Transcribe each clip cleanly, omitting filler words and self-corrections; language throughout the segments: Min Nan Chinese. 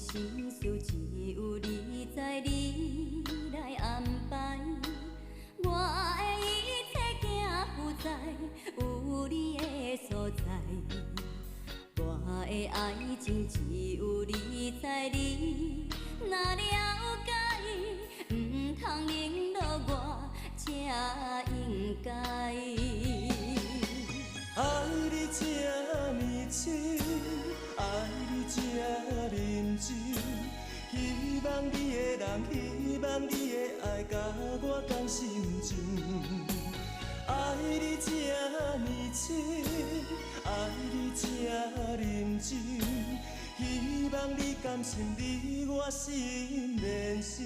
心事只有你知，你來安排。我的一切行付在有你的所在，我的愛情只有你知，你若了解，毋通冷落我才應該。愛你這呢深，愛你這認真，希望你的人，希望你的愛，佮我仝心情。愛你這呢深，愛你這認真，希望你甘心你我心連心。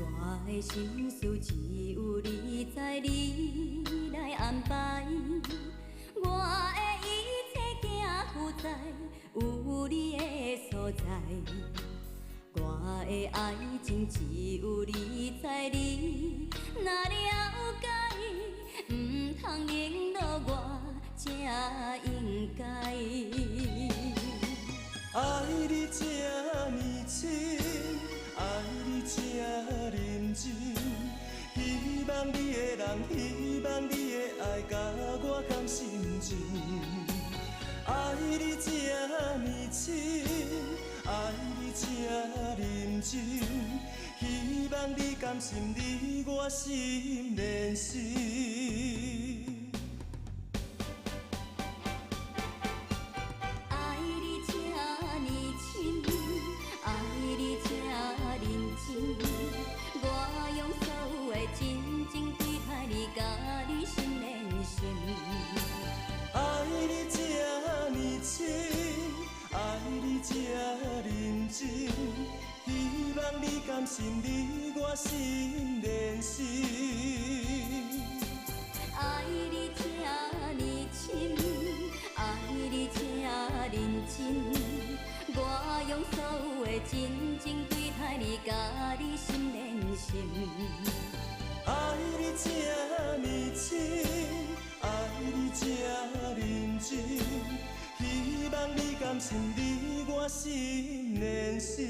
我的心事只有你知，你來安排。我的一切行付在有你的所在，我的愛情只有你知，你若了解，毋通冷落我才應該。愛你這呢深，愛你這認真，希望你的人，希望你的愛，佮我仝心情。愛你這呢深，愛你這認真，希望你甘心你我心連心。愛你這呢深，愛你這認真，我用所有的真情對待你，佮你心連心。愛你這呢深，愛你這認真，希望你甘心你我心連心。愛你這呢深，愛你這認真，我用所有的真情對待你，佮你心連心。愛你這呢深，愛你這認真，希望你甘心你我心連心。